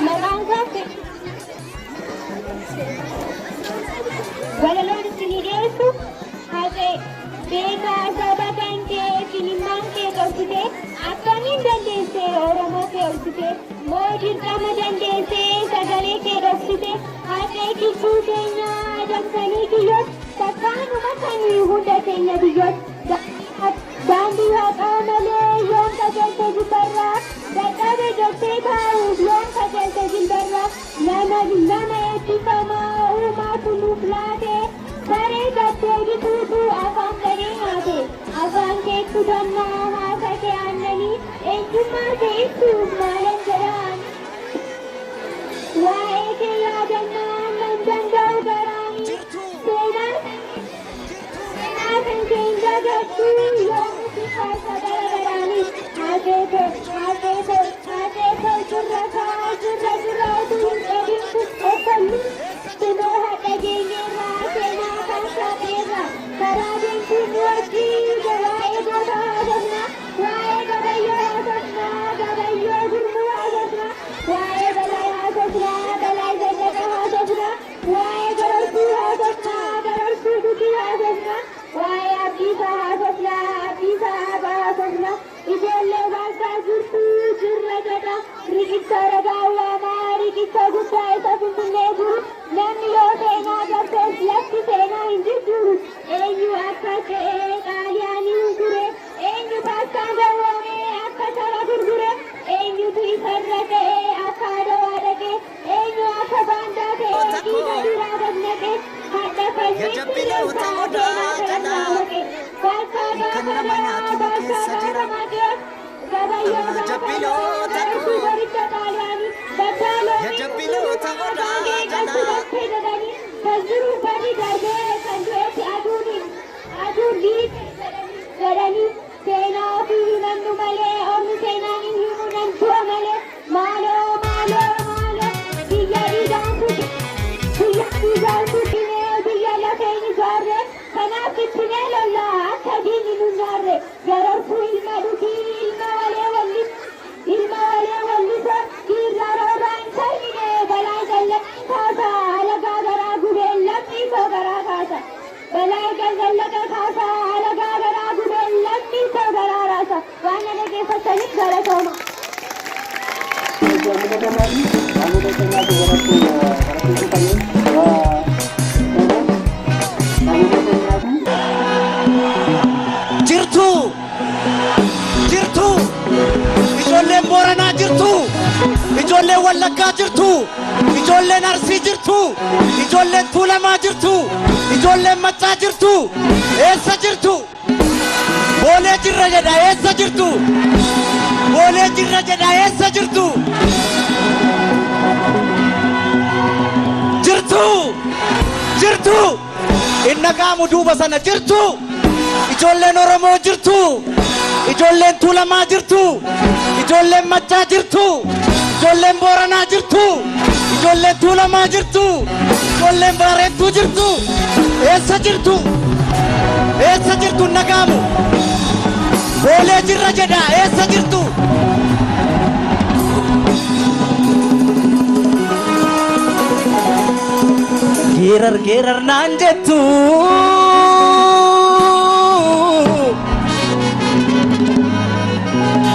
Maqaan koo Walaloon isinii dhiyeessu haqee beekaa saba kan kee isinimmaan kee dhoksite akkamiin dandeesse Oromoo kee obsite moo dirqama dandeesse sagalee kee dhoksite haqee kichuu keenya adamsanii kiyyoot takkaanuma kanii hunda keenya biyyoot daandii haqaa malee yoom qajeelte jibbarraa dadhabe jettee taa'uuf yoom qajeelte jilbarraa nama nama eebbifamaa uumaatu nuuf laate saree gattee bituutu afaan banee nyaate afaan keettu dammaa haasa kee aannanii eenyummaa kee ibsuuf maalan jedhaan waa'ee kee yaadannaa nan danda'u garaanii seenaa seenaa kan kee hin dagattu yoomuu si faarsa bara baraanii haqee koo haqee koo haqee koo jirra kaa jirra jirra utuu hin dhabin okkollu kunoo hadha geenyeerraa seenaa kan saapheerra karaa deemtuun nu wajjin waa'ee goota haasofna waa'ee gabayyoo haasofna gabayyoo gurmuu haasofna waa'ee balaa haasofna balaa zallaqa haasofna waa'ee gararsuu haasofna gararsuu gudii haasofna waa'ee abdiisaa haasofna abdiisaa haabaa haasofna ijoollee baasaa jirtu jirra jedha riqicha ragaa waamaa riqicha guddaa isa finfinnee jiru namni yoo seenaa darbees lafti seenaa hin jijjiiru eenyu akka ce'ee xaaliyaanii gure eenyu paastaan gowwoomee akka saba gurgure eenyutu isarra ga'ee akka adawaa dhaqee eenyu akka baandaa ta'ee dhiiga duraa gad naqee hadha falmiitti loltaa seenaa kanarraa maqe baalchaa Kan gaafa nama nyaatu bahaa baalchaa keessa gaafa jira. maatiyoos gabayyoo gaafa Jabbiloota gararsuu koo. boricha xaaliyaanii baddaa Ya loonii jabbiloota odaa gaangee qaltu jalaa. bakkee jedhanii kan jiru badi darbee kan du'etti aduun aduun liite jedhanii seenaa ofii himannu malee ormi seenaan hin himu nan du'a malee maaloo maaloo maaloo biyya dhiigaan tuqe biyya dhiigaan tuqinee biyya lafeen ijaarre kanaaf ittinee lollaa akka diinni nu nyaarre garartuu ilma dhugii ilma walee walli ilma walee wallisa dhiirra roorraa hin sarmine balaa jallaqii kaasa alagaa garaa gubeen lammii koo garaa kaasa balaa jallaqa kaasa alagaa garaa gubeen lammii koo garaa raasa waan na dhaggeeffattaniif galatooma. Jirtu jirtu ijoolleen Booranaa jirtu ijoolleen Wallaggaa jirtu ijoolleen Arsii jirtu ijoolleen Tuulamaa jirtu ijoolleen Maccaa jirtu eessa jirtu Boolee jirra jedha eessa jirtu Boolee jirra jedha eessa jirtu jirtu jirtu inna qaamu duuba sana jirtu ijoolleen Oromoo jirtu ijoolleen Tuulamaa jirtu ijoolleen Maccaa jirtu ijoolleen Booranaa jirtu ijoolleen Tuulamaa jirtu ijoolleen Baarentuu jirtu eessa jirtu eessa jirtu inna qaamu Boolee jirra jedha eessa jirtu Geerar geerar naan jettu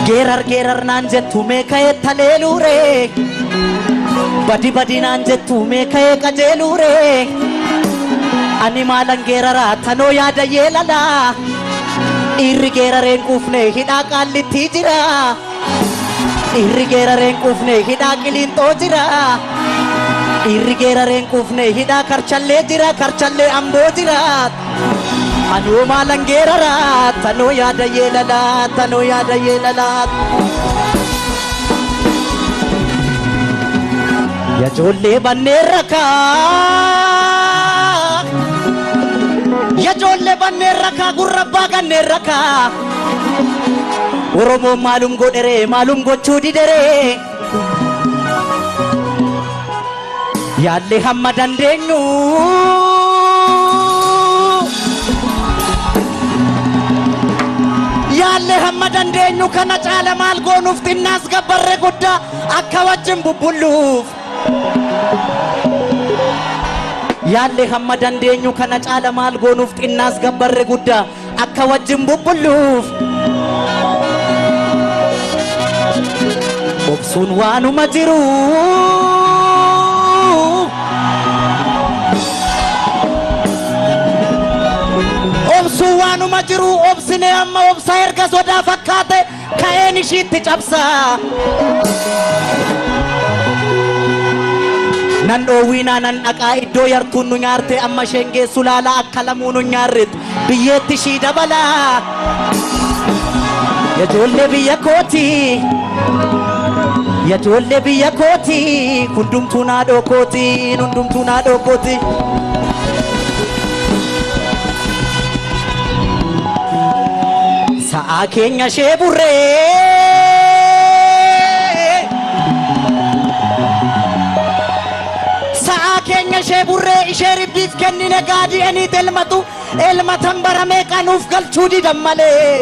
Geerar geerar naan jettu mee ka'ee taleeluure Badi badi naan jettu mee ka'ee qajeeluure Ani maalan geeraraa tanoo yaada yeelalaa Dhiirri geerareen quufne hidhaa qaallitti jira Dhiirri geerareen quufne hidhaa qiliinxoo jira Dhiirri geerareen quufne hidhaa karchallee jira karchallee amboo jira Anuu maalan geeraraa tanoo yaada yeelalaa tanoo yaada yeelalaa Yajoollee banneen rakaa. ganneerra kaa gurra abbaa ganneerra kaa Oromoon maalum godheree maalum gochuu dideree yaallee hamma dandeenyu yaallee hamma dandeenyu kana caala maal goonuuf xinnaas gabbarre guddaa akka wajjin bubbulluuf yaallee hamma dandeenyu kana caala maal goonuuf xinnaas gabbarre guddaa akka wajjin bubbulluuf obsuun waanuma jiru obsuun waanuma jiru obsine amma obsa erga sodaa fakkaate ka'een ishiitti cabsaa nan dhoowwiinaa nan dhaqaa iddoo yartuun nu nyaarte amma isheen geessu laala akka lamuu nu nyaarretti biyyeetti ishii dabalaa yajoollee biyya kooti yajoollee biyya kooti hundumtuu naadhoo kooti hundumtuu naadhoo kooti. Sa'aa keenya ishee burree sa'aa keenya ishee burree ishee ribbiif kennine gaadii eniit elmatu elmatan baramee qanuuf galchuu didan malee.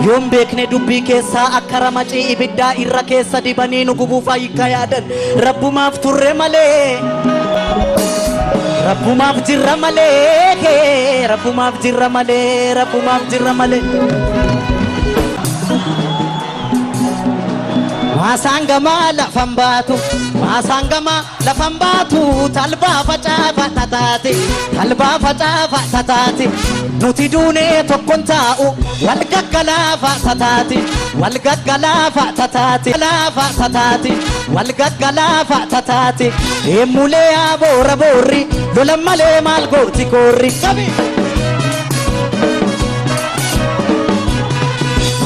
Yoon beekne dubbii keessaa akka ramacii ibiddaa irra keessa dibanii nu gubuuf ayikka yaadan rabbumaaf turre malee. Rabbumaaf jirra malee rabbumaaf jirra malee rabbumaaf jirra malee. Maasaan gamaa lafan baatu maasaan gamaa lafan baatu talbaa facaafa tataate talbaa facaafa tataate nuti duunee tokkon taa'u wal gaggalaafa tataate wal gaggalaafa tataate laafa tataate wal gaggalaafa tataate eemulee aboora boorri lolan malee maal gooti koorri qabi.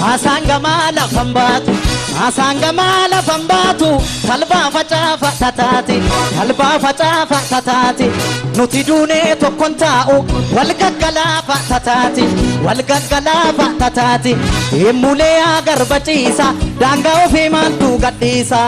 Maasaan gamaa lafan baatu maasaan gamaa lafan baatu talbaa facaafa tataate talbaa facaafa tataate nuti duunee tokkon taa'u wal gaggalaafa tataate wal gaggalaafa tataate eemulee agarba ciisa daangaa ofii maaltu gadhiisa.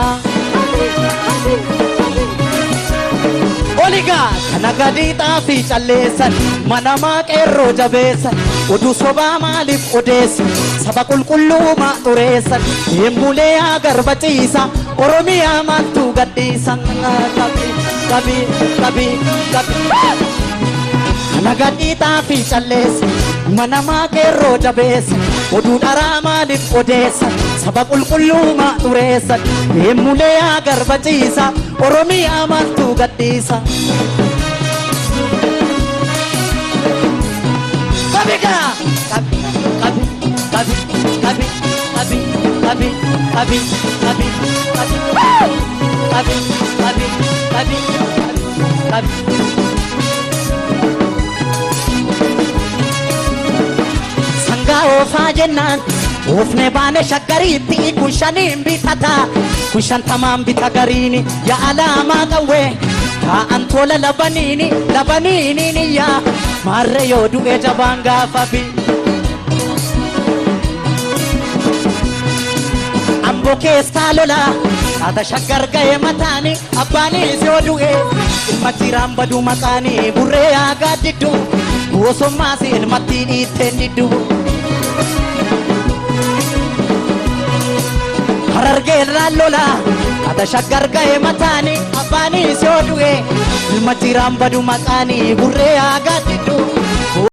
Oligaa kana gadi xaafii calleessan manamaa qeerroo jabeessan oduu sobaa maaliif odeessan saba qulqulluu maa xureessan eemulee agarba ciisa Oromiyaa maaltu gadhiisan qabi qabi qabi qabi. Kana gadi xaafii calleessan manamaa qeerroo jabeessan oduu dharaa maaliif odeessan saba qulqulluu maa xureessan eemulee agarba ciisa Oromiyaa maaltu gadhiisa. Qabigaa qabi qabi qabi qabi qabi qabi qabi qabi qabi qabi qabi qabi. Sangaa oofaa jennaan oofne baane shaggariitti kun shaniin bitata kun shantamaan bita gariini yaa alaamaa qawwee taa'an tola labaniini labaniini yaa maarree yoo du'e jabaan gaafa bi. Amboo keessaa lola haata shaggar ga'e mataani abbaanis yoo du'e ilma jiraan baduu maqaanii burree aagaa diddu gosommaas ilmatti dhiitteen diddu. Harargee irraan lola haata shaggar ga'e mataani abbaanis yoo du'e ilma jiraan baduu maqaanii burree aagaa diddu